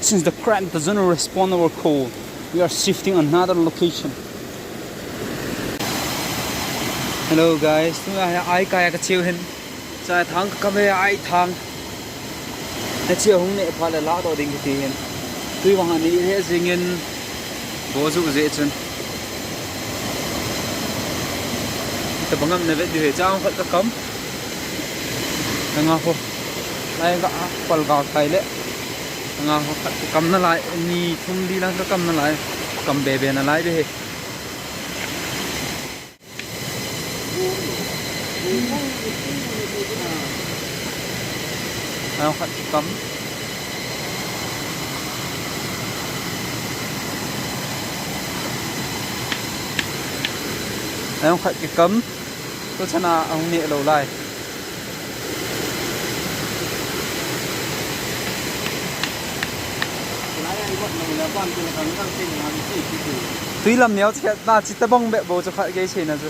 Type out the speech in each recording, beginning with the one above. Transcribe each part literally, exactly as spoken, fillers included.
Since the crab doesn't respond our call, we are shifting another location. Hello guys, tuna hi ai kai a ka cheu hin. Chai thang ka kam e, ai thang. Na cheu hung ne pha le la do ding ti hin. Tui wang ani he jingin. Bo ju je chun. Tabang ngam na vet diu he, chang khat ka kam. Nga ho. Lai nga pal ga kai le. Nga ho khat ka kam na lai, ni thum li lang ka kam na lai. Kam be be na lai be he. Ayong khat kikam. Ayong khat kikam. Tu chana ahung neh lou lai. Tui lam neo chikhat na chi tabang beh bou chu khat gei seina chu.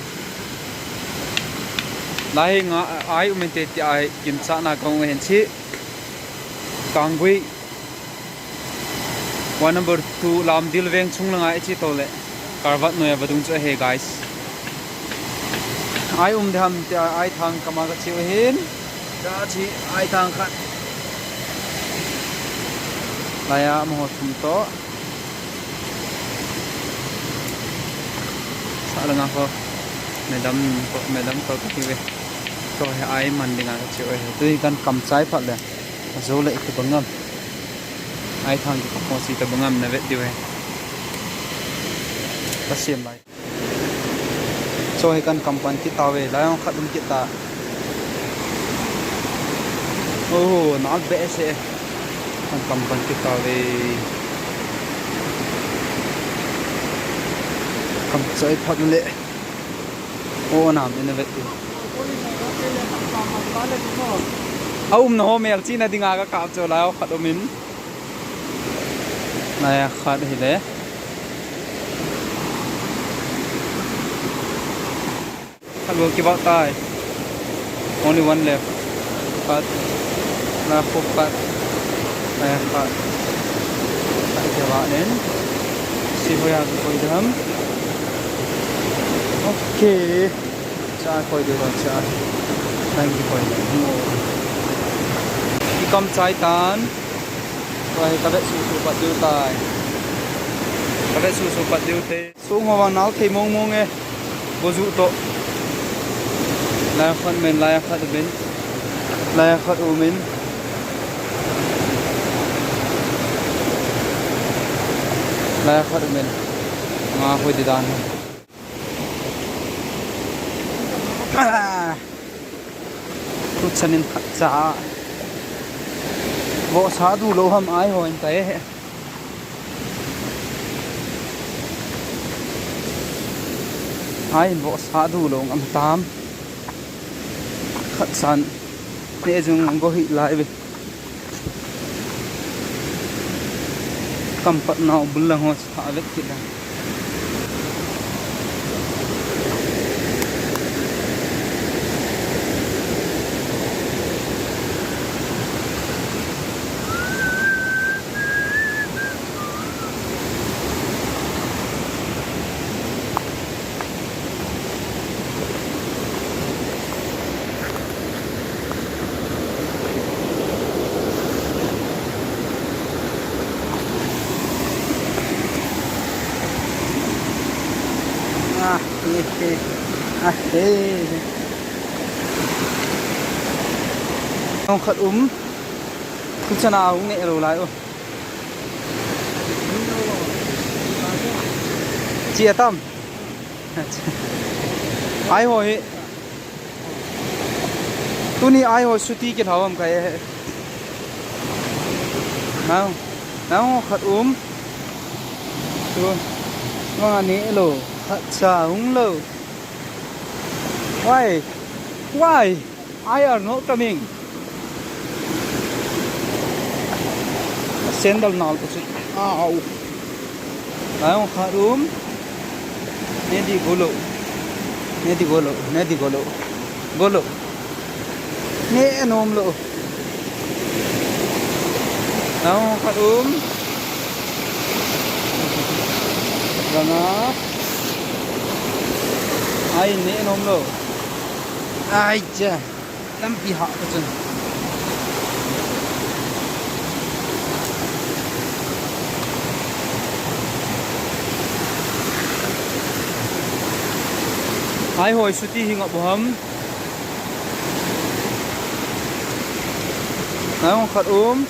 Lai nga ai um inte ti ai kimchahna kong hen chi. Kanggui. Ward number two Lamdil veng chung langa i chi to le. Karvat noi a vadung chu ahi guys. Ai um de ham ti ai thang kama ka chiu hin. Ka chi ai thang khat. Laiya mo thum to. Sa langa ho. Madam ko, madam ko ka hi ve. To he ai man dinga ka chiu he. Tui kan kam chai phat le. Ajo le tabang ngam. Ai thang ki ko si tabang ngam na vet diu he. Ka siam lai. Cho hi kan kam pan kit tave, lai ong khat um kit ta. Oh, nal be se. Kan kam pan kit tave. Kam chai phat le. Oh, nam in vet diu. A um na ho mel chi na dinga ka kap cho lai ong khat um in. Laiya khat hi le. Khat bou kibah tai. Only one left. Khat. Laiya khat. Laiya khat. Khat kibah nen. Si hoiya koi dam. Okay. Cha koi dam cha. Thank you koi dam. Ikam chai tan. Tua hi ka vet susu pat diu tai. Ka vet susu pat diu te. Sung ho vang nal thei mong mong e. Bo ju to. Laiya khat men, laiya khat men. Laiya khat um in. Laiya khat um in. Nga hoi di dan. Ah. Tu chanin khat cha. Vohsa du lou ham ai hoi tai. Ai vohsa du lou ngam tam. Khat san. Ne jung go hi lai ve. Kam pat nau bul lang ho. Tha vet kit lang. Ah, he, he. Ah, he. Ong khat um. Khu chana ong ne lo lai o. Chi atam. Ai ho hi. Tuni ai ho suti kilhau am kai he. Nang, nang khat um. Tu, manga ne lo, khat cha hung lo. Why? Why? I are not coming. Sandal nal ko si. Ah, au. Ayong khat um. Ne di golo. Ne di golo. Ne di golo. Golo. Ne nom lo. Ayong khat um. Langa. Ai, ne nom lou. Ai cha. Lampi hah ta chun. Ai hoi suti hi ngap ham. Ai hong khat um.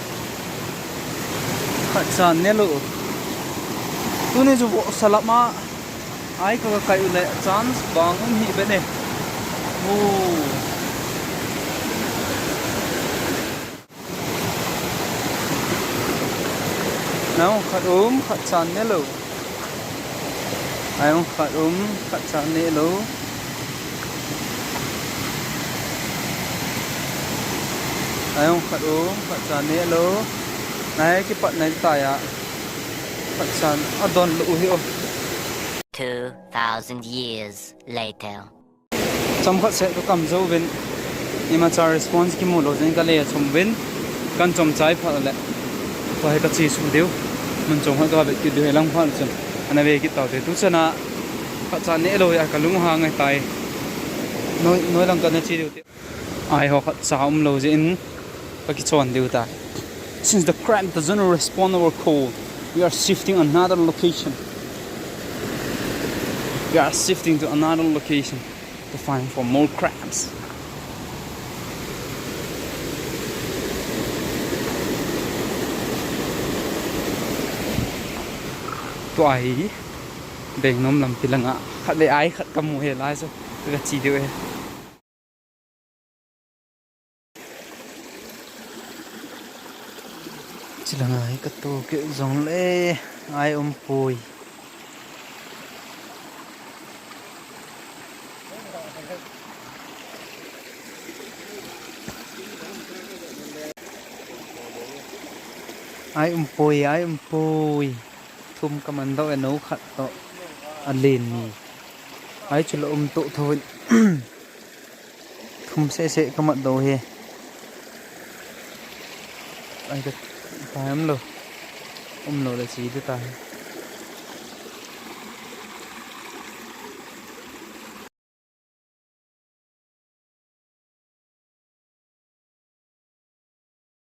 Khat chan ne lou. Tuni chu vohsa lam a. Ai ka, ka kai u le chance bang um hi be ne. Oh. Ai hong khat um, khat chan ne lou. Ai hong khat um, khat chan ne lou. Ai hong khat um, khat chan ne lou. Nai kipat nai tai a. Khat chan a don lou hi o. Two thousand years later. Chomkhat seh ka kam jou vin, imacha response kimu lou jeh in ka lei a chom vin, kan chomchai phat le tua hi ka che suh diu. Mun chom khat ka vet kit diu, hilang phat chun ana ve kit tau te. Tu chana khat cha ne lou a ka lung hang ngai tai. Noi, noi lang ka na che diu te. Ai ho khat cha um lou jeh in ka kichon diu tai. Since the crab doesn't respond our call, we are shifting another location. We are shifting to another location to find for more crabs. Tua hi Bengnom lampi langa khat le ai khat ka mu he lai chu ka che diu e. Chilanga hi ka to kit jong le ai um poi. Ai um poi, ai um poi. Thum ka man doh e, no khat toh alen ni. Ai chu la um toh tho in. Thum seh seh ka mat doh hi. Ai ka tai um lou. Um lou le che ding tai.